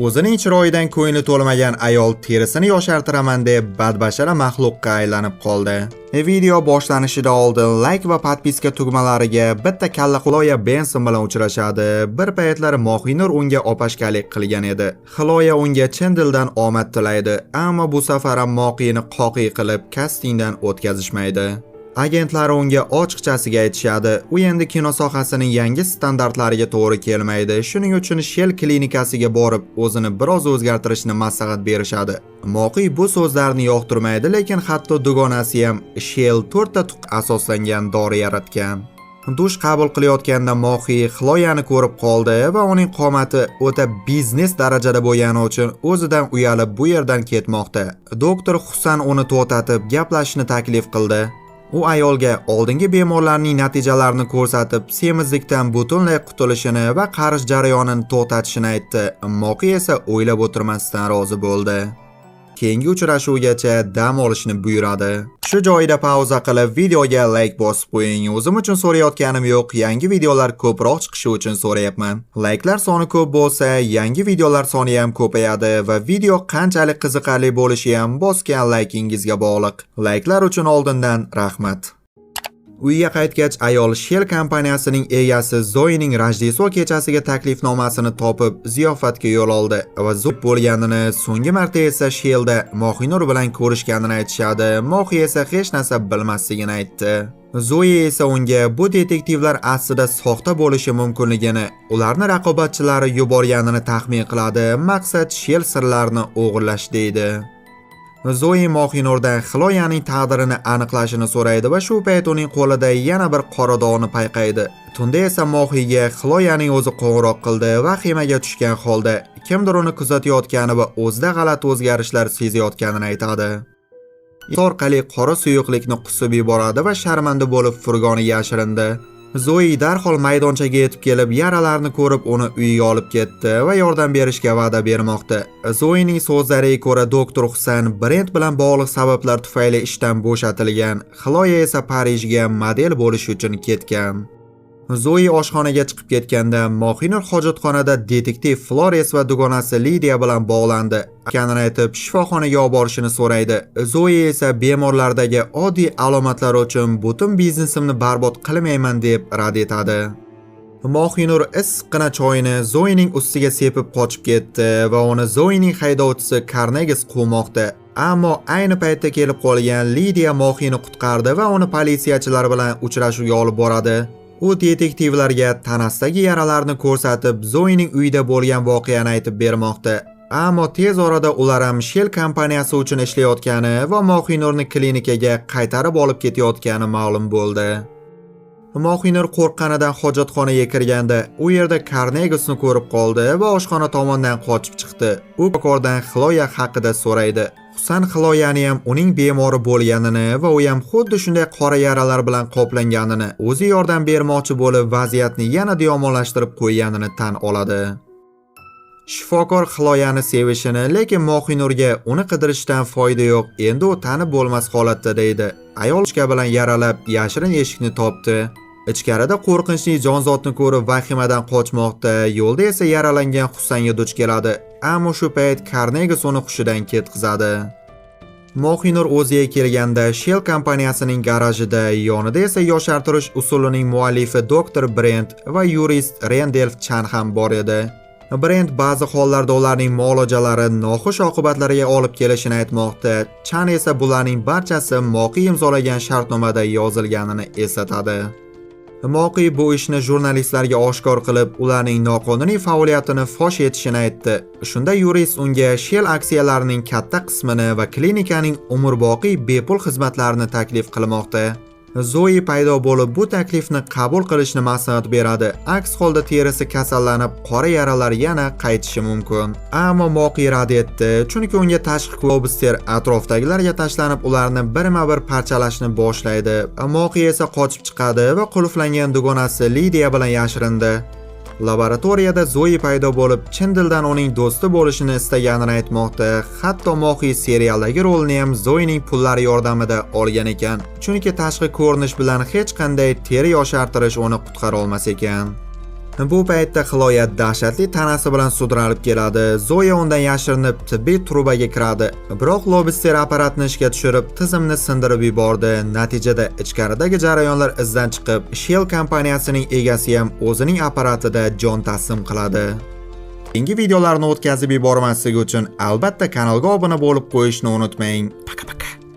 O'zining chiroyidan ko'ngli to'lmagan ayol terisini yoshartiraman deb badbashara maxluqqa aylanib qoldi. Video boshlanishidan oldin like va подписка tugmalariga bitta kalla. Xloya Benson bilan uchrashadi. Bir paytlar Mohinur unga opashkalik qilgan edi. Xloya unga chin dildan omad tilaydi, ammo bu safar ham Moqiyni qoqiy qilib kastingdan o'tkazishmaydi. Agentlari unga ochiqchasiga aytishadi, u endi kino sohasining yangi standartlariga to'g'ri kelmaydi. Shuning uchun Shell klinikasiga borib, o'zini biroz o'zgartirishni maslahat berishadi. Moqiy bu so'zlarni yoqtirmaydi, lekin hatto dugonasi ham Shell to'rtta tuq asoslangan dori yaratgan. Dush qabul qilayotganda Mohiy Xloyani ko'rib qoldi va uning qomati o'ta biznes darajada bo'lgani uchun o'zidan uyalib bu yerdan ketmoqda. Doktor Husan uni to'xtatib, gaplashishni taklif qildi. U ayolga oldingi bemorlarning natijalarini ko'rsatib, semizlikdan butunlay qutulishini va qarish jarayonini to'xtatishini aytdi. Moqiy esa o'ylab o'tirmasdan rozi bo'ldi. Keyingi uchrashuvgacha dam olishni buyuradi. Shu joyida pauza qilib, videoga like bosib qo'ying. O'zim uchun so'rayotganim yo'q, yangi videolar ko'proq chiqishi uchun so'rayapman. Layklar soni ko'p bo'lsa, yangi videolar soni ham ko'payadi va video qanchalik qiziqarli bo'lishi ham bosgan laykingizga bog'liq. Layklar uchun oldindan rahmat. Uyga qaytgach, ayol Shell kompaniyasining egasi Zoining Rojdestvo kechasiga taklifnomasini topib, ziyofatga yo'l oldi va Zoe bo'lganini, so'nggi marta esa Shellda Mohinur bilan ko'rishganini aytishadi. Mohi esa hech narsa bilmasligini aytdi. Zoe esa unga bu detektivlar aslida soxta bo'lishi mumkinligini, ularni raqobatchilari yuborganini taxmin qiladi. Maqsad Shell sirlarini o'g'irlash, deydi. Zoe Mohinurdan Xloyaning taqdirini aniqlashini so'raydi va shu payt uning qo'lida yana bir qora dog'ni payqaydi. Tunda esa Mohiyga Xloyaning o'zi qo'ng'iroq qildi. Vahimaga tushgan holda kimdir uni kuzatayotgani va o'zida g'alati o'zgarishlar sezayotganini aytadi. Orqali qora suyuqlikni qusib yuboradi va sharmanda bo'lib furgoniga yashirindi. Zoe darhol maydonchaga yetib kelib, yaralarni ko'rib, uni uyiga olib ketdi va yordam berishga va'da bermoqda. Zoening so'zlariga ko'ra, doktor Husan brend bilan bog'liq sabablar tufayli ishdan bo'shatilgan. Xloya esa Parijga model bo'lish uchun ketgan. Zoe oshxonaga chiqib ketganda, Mohinur hojatxonada detektiv Flores va dugonasi Lidiya bilan bog'landi. Ekanini aytib, shifoxonaga olib borishini so'raydi. Zoe esa bemorlardagi oddiy alomatlar uchun butun biznesimni barbod qilmayman, deb rad etadi. Mohinur issiqqina choyini Zoening ustiga sepib qochib ketdi va uni Zoening haydovchisi Karnegis quvmoqda. Ammo ayni paytda kelib qolgan Lidiya Mohini qutqardi va uni politsiyachilar bilan uchrashuvga olib boradi. U detektivlarga tanasidagi yaralarni ko'rsatib, Zoening uyida bo'lgan voqeani aytib bermoqda. Ammo tez orada ular ham Shell kompaniyasi uchun ishlayotgani va Mohinurni klinikaga qaytarib olib ketayotgani ma'lum bo'ldi. Mohinur qo'rqqanidan hojatxonaga kirganda, u yerda Karnegisni ko'rib qoldi va oshxona tomondan qochib chiqdi. U shifokordan Xloya haqida so'raydi. Husan Xloyani ham uning bemori bo'lganini va u ham xuddi shunday qora yaralar bilan qoplanganini, o'zi yordam bermoqchi bo'lib, vaziyatni yanada yomonlashtirib qo'yganini tan oladi. Shifokor Xloyani sevishini, lekin Mohinurga uni qidirishdan foyda yo'q, endi u tanib bo'lmas holatda, deydi. Ayol ruchka bilan yaralab, yashirin eshikni topdi. Ichkarida qo'rqinchli jonzotni ko'rib, vahimadan qochmoqda, yo'lda esa yaralangan Husanga duch keladi. Ammo shu payt Karnegis uni hushidan ketqizadi. Mohinur o'ziga kelganda Shell kompaniyasining garajida, yonida esa yoshartirish usulining muallifi doktor Brent va yurist Rendelf Chan ham bor edi. Brent ba'zi hollarda ularning muolajalari noxush oqibatlarga olib kelishini aytmoqda. Chan esa bularning barchasi Moqiy imzolagan shartnomada yozilganini eslatadi. Moqiy bu ishni jurnalistlarga oshkor qilib, ularning noqonuniy faoliyatini fosh etishini aytdi. Shunda yurist unga Shell aksiyalarining katta qismini va klinikaning umrboqiy bepul xizmatlarini taklif qilmoqda. Zoe paydo bo'lib, bu taklifni qabul qilishni maslahat beradi. Aks holda terisi kasallanib, qora yaralar yana qaytishi mumkin. Ammo Moqiy rad etdi, chunki unga tashqi lobster atrofdagilarga tashlanib, ularni birma-bir parchalashni boshlaydi. Moqiy esa qochib chiqadi va qulflangan dugonasi Lidiya bilan yashirindi. Laboratoriyada Zoe paydo bo'lib, chin dildan uning do'sti bo'lishini istaganini aytmoqda. Hatto Mohiy serialdagi rolini ham Zoening pullari yordamida olgan ekan. Chunki tashqi ko'rinish bilan hech qanday teri yoshartirish uni qutqara olmas ekan. Bu paytda Xloya dahshatli tanasi bilan sudralib keladi. Zoya undan yashirinib tibbiy trubaga kiradi. Biroq Lobster apparatni ishga tushirib, tizimni sindirib yubordi. Natijada ichkaridagi jarayonlar izdan chiqib, Shell kompaniyasining egasi ham o'zining apparatida jon taslim qiladi. Keyingi videolarni o'tkazib yubormaslik uchun albatta kanalga obuna bo'lib qo'yishni unutmang. Пока.